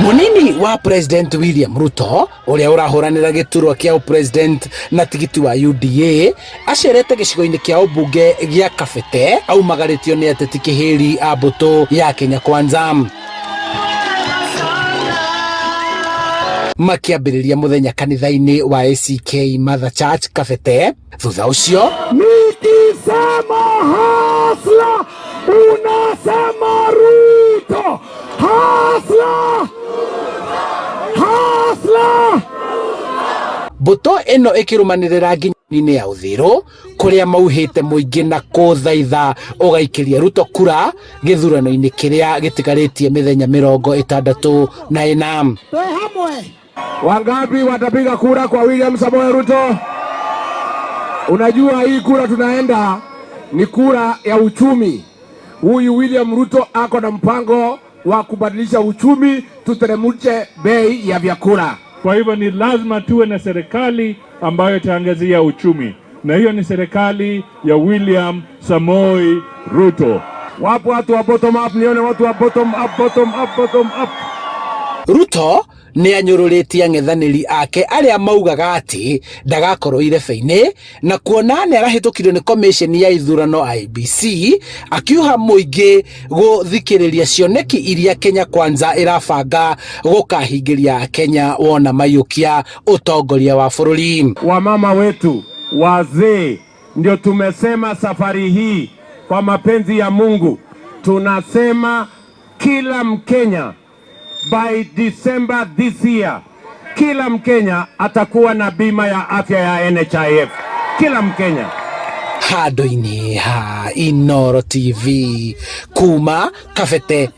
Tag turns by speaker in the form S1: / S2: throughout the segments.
S1: Munini wa President William Ruto ũrĩa ũrahũranĩra gĩturwa kĩa ũpresident na tigiti wa UDA acerete gĩcigo-inĩ kĩa ũmbunge gĩa Kabete aumagarĩtio nĩ ateti kĩhĩri a mbũtũ ya Kenya Kwanza. Makĩambĩrĩria mũthenya kanitha-inĩ wa ACK Mother Church Kabete. Thutha ũcio
S2: Nikisema hasla unasema Ruto. Hasla! Hasla!
S1: Mbũtũ ĩno ĩkĩrũmanĩrĩra nginya ya Uthiru kũrĩa mauhĩte mũingĩ na kũthaitha ũgaikĩria Ruto kura gĩthurano-inĩ kĩrĩa gĩtigarĩtie mĩthenya 64.
S2: Twĩ hamwe. Wangapi watapiga kura kwa William Samoei Ruto? Unajua hii kura tunaenda ni kura ya uchumi. Huyu William Ruto ako na mpango wa kubadilisha uchumi, tuteremshe bei ya vyakula.
S3: Kwa hivyo ni lazima tuwe na serikali ambayo itaangazia uchumi, na hiyo ni serikali ya William Samoei Ruto.
S2: Wapo watu wa bottom up, nione watu wa bottom up, bottom up, bottom up.
S1: Ruto nĩ anyũrũrĩtie ang'ethanĩri ake arĩa maugaga atĩ ndagakorwo irebe-inĩ na kuona nĩ arahĩtũkirio nĩ commission ya ithurano IEBC akiuha mũingĩ gũthikĩrĩria cioneki iria Kenya Kwanza ĩrabanga gũkahingĩria Kenya wona maiyũkia ũtongoria wa bũrũri.
S2: Wamama wetu wazee, ndio tumesema safari hii kwa mapenzi ya Mungu, tunasema kila Mkenya by December this year, kila Mkenya atakuwa na bima ya afya ya NHIF. Kila Mkenya.
S1: Handũ-inĩ ha Inooro TV kuma Kabete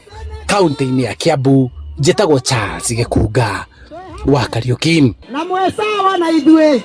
S1: kaunti-inĩ ya Kiambu, njĩtagwo Charles Gĩkunga wa Kariuki.
S4: Na mwesawa na ithuĩ.